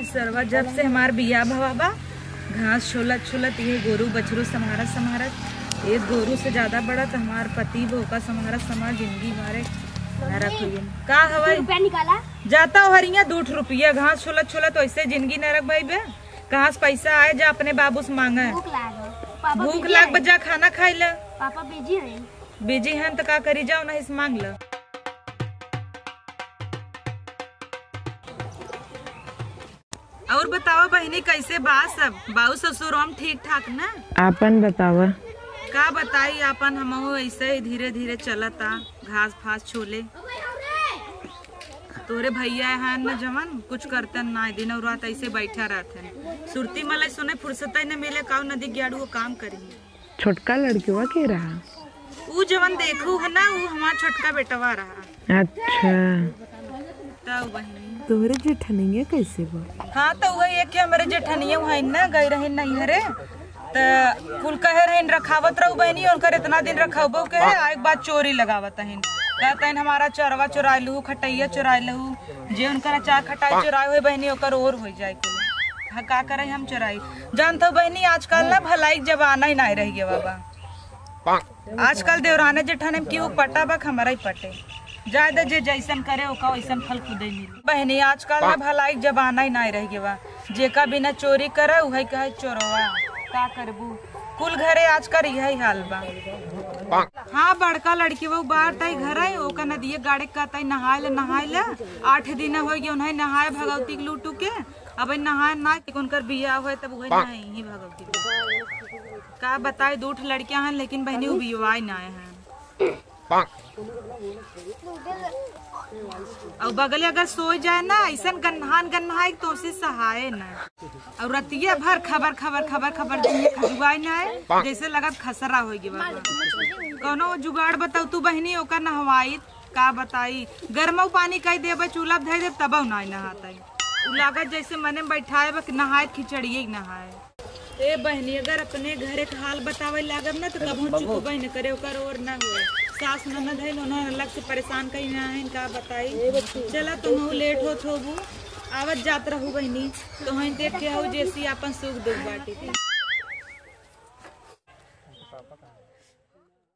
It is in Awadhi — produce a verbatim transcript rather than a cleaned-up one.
सरवा जब से हमार बियाह भवा बा, घास छोलत छोलत ये गोरू बछरू सम्हारत सम्हारत, एक गोरू से ज्यादा बड़ा तो हमार पति भी ओका सम्हारत सम्हारत जिंदगी मारे नरक हो गई। का हवाई रुपया निकाला। जाता हो हरिया दू ठो रुपया, घास छोलत छोलत वैसे जिंदगी नरक भाई बे। कहाँ से पैसा आए जा अपने बाबू से मांगे। भूख लाग। पापा भूख बिजी लाग हैं। बजा खाना खाई ले। पापा बिजी हैं। बिजी हैं तो का करी, जाओ नहीं से मांग ले। और बतावा बहिनी, कैसे बा सब? बाऊ ससुर हम ठीक ठाक ना? आपन बतावा। का बताई, आपन हमहू ऐसे ही धीरे धीरे चलता, घास फास छोले। तोरे भैया हैं न जवन, कुछ करतन ना, दिन और रात ऐसे बैठा रहतन। सुरती मलाई सुने फुर्सत ही न मिले, काऊ नदी ग्याड़ू वो काम करी। छोटका लड़कवा के रहा? ऊ जवन देखू है ना, ऊ हमार छोटका बेटवा रहा। अच्छा। तब बहिनी। तोहरे जेठनिया कैसे बा? हाँ, तो वही एक हमरे जेठनिया है ना, गई रही नैहरे, त कुल कहे रहिन रखावत रहू बहिनी, उनकर इतना दिन रखबो के है, आ एक बात चोरी लगावत हइन, कहत हइन हमारा चरवा चोराई लहू, खटैया चोराई लहू, जे उनकर अचार खटाई चोराई हुए बहिनी, ओकर ओर हो जाए कुल। हाँ, का करे हम चोराई? जानत हो बहिनी, आजकल ना भलाई के जमाना ही ना रह गया बाबा। आजकल देवराने जेठाने में केहू पटा बा, हमरा ही पटे। जाए दे, जे जैसन करे, ओका वैसन फल खुदे मिली। बहिनी, आजकल ना भलाई के जमाना ही ना रह गया बा। जेका बिना चोरी करे, उहे कहे चोरवा। का करबू? कुल घरे आजकल यही हाल बा। हाँ, बड़का लड़की वो बार ताई घर है, ओका नदिये गाड़े का ताई नहाए ले, नहाए ले। आठ दिन हो गए उन्हें नहाए भगवती के लूटू के। अब नहाए ना, उनकर बियाह होए तब उहे नहाई ही भगवती के। का बताई, दू ठो लड़कियां हैं, लेकिन बहिनी उ बियाह ना आए हैं। और बगले अगर सो जाए ना, ऐसन गन्हान गन्हाए तो से सहाय ना। और रतिया भर खबर, खबर, खबर, खबर दिन में खजुआए ना है, जैसे लगत खसरा होई गे बाबा। कौनो जुगाड़ बताऊ तू बहिनी, ओकर नहवाई। का बताई, गरमऊ पानी कई देबे, चूल्हा धई देब, तबऊ ना नहाता है। उ लागत जैसे मने में बैठाए बा कि नहाए, खिचड़िए के नहाए। ए बहिनी, अगर अपने घरे के हाल बतावे लागब ना, तो कबहू चुकबे न करे, ओकर ओर ना होए। सास ननद है, उन्हें अलग से परेशान कहीं ना है, का बताई। चला, तुम लेट होत होबू, आवत जात रहू बहिनी, तो हम देख के हो जैसी अपन सुख दुख बाटी थी।